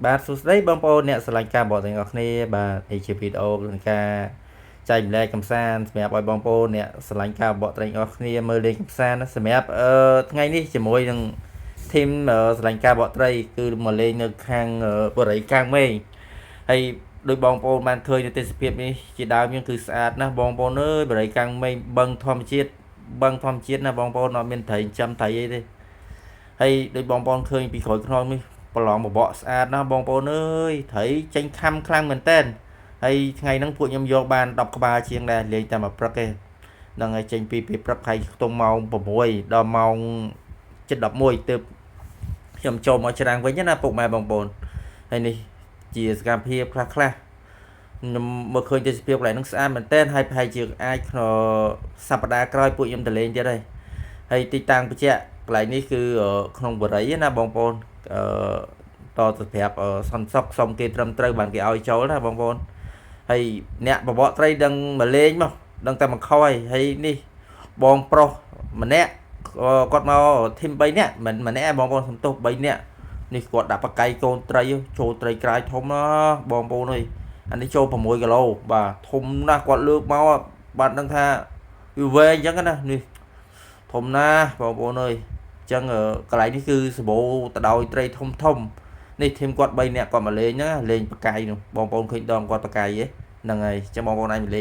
បាទសួស្តីបងប្អូនអ្នកស្រឡាញ់ការបកទាំងអស់គ្នាបាទនេះជាវីដេអូក្នុងការចែកម្លែកកំសាន្តសម្រាប់ឲ្យបងប្អូនអ្នកស្រឡាញ់ការបកត្រីទាំងអស់គ្នាមើលលេងកំសាន្តណាសម្រាប់អឺថ្ងៃនេះជាមួយនឹងធីមស្រឡាញ់ការបកត្រីគឺមកលេងនៅខាងបរិយកាំងមេងហើយដោយបងប្អូនបានឃើញនៅទេសភាពនេះជាដើមយើងគឺស្អាតណាស់បងប្អូនអើយបរិយកាំងមេងបឹងធម្មជាតិបឹងធម្មជាតិណាបងប្អូនអត់មានត្រីចិញ្ចឹមត្រីអីទេហើយដោយបងប្អូនឃើញពីក្រោយខ្នងនេះ ប្រឡងបបកស្អាតណាស់បងប្អូនអើយត្រីចេញខំខ្លាំងមែនតើហើយថ្ងៃហ្នឹងពួកខ្ញុំយកបាន10ក្បាលជាងដែរលេងតែមួយព្រឹកទេហ្នឹងហើយចេញពីពេលព្រឹកហើយខ្ទង់ម៉ោង6ដល់ម៉ោង7:11ទើបខ្ញុំចូលមកច្រាំងវិញណាពុកម៉ែបងប្អូនហើយនេះជាសកម្មភាពខ្លះខ្លះខ្ញុំមើលឃើញទេសភាពកន្លែងហ្នឹងស្អាតមែនតើហើយប្រហែលជាអាចក្នុងសប្តាហ៍ក្រោយពួកខ្ញុំទៅលេងទៀតហើយហើយទីតាំងបញ្ជាក់កន្លែងនេះគឺក្នុងបរិយណាបងប្អូនអឺតទៅប្រាប់សន្តិសុខសុំគេត្រឹមត្រូវបានគេឲ្យចូលណាបងប្អូនហើយអ្នកបបកត្រីដឹងមកលេងមកដឹងតែមកខហើយហើយនេះបងប្រុសម្នាក់គាត់មកធីម3នាក់មិនម្នាក់ឯងបងប្អូនសំទោស3នាក់នេះគាត់ដាក់បកាយកូនត្រីចូលត្រីក្រាយធំណាបងប្អូនអើយអានេះចូល6គីឡូបាទធំណាស់គាត់លើកមកបាទដឹងថាវាវែងអញ្ចឹងណានេះធំណាស់បងប្អូនអើយចឹងកន្លែងនេះគឺសម្បូរទៅដោយត្រីធំធំនេះធីមគាត់3នាក់គាត់មកលេងហ្នឹងលេងបកាយនោះបងប្អូនឃើញដងគាត់បកាយទេហ្នឹងហើយចឹងបងប្អូនអាចមកលេង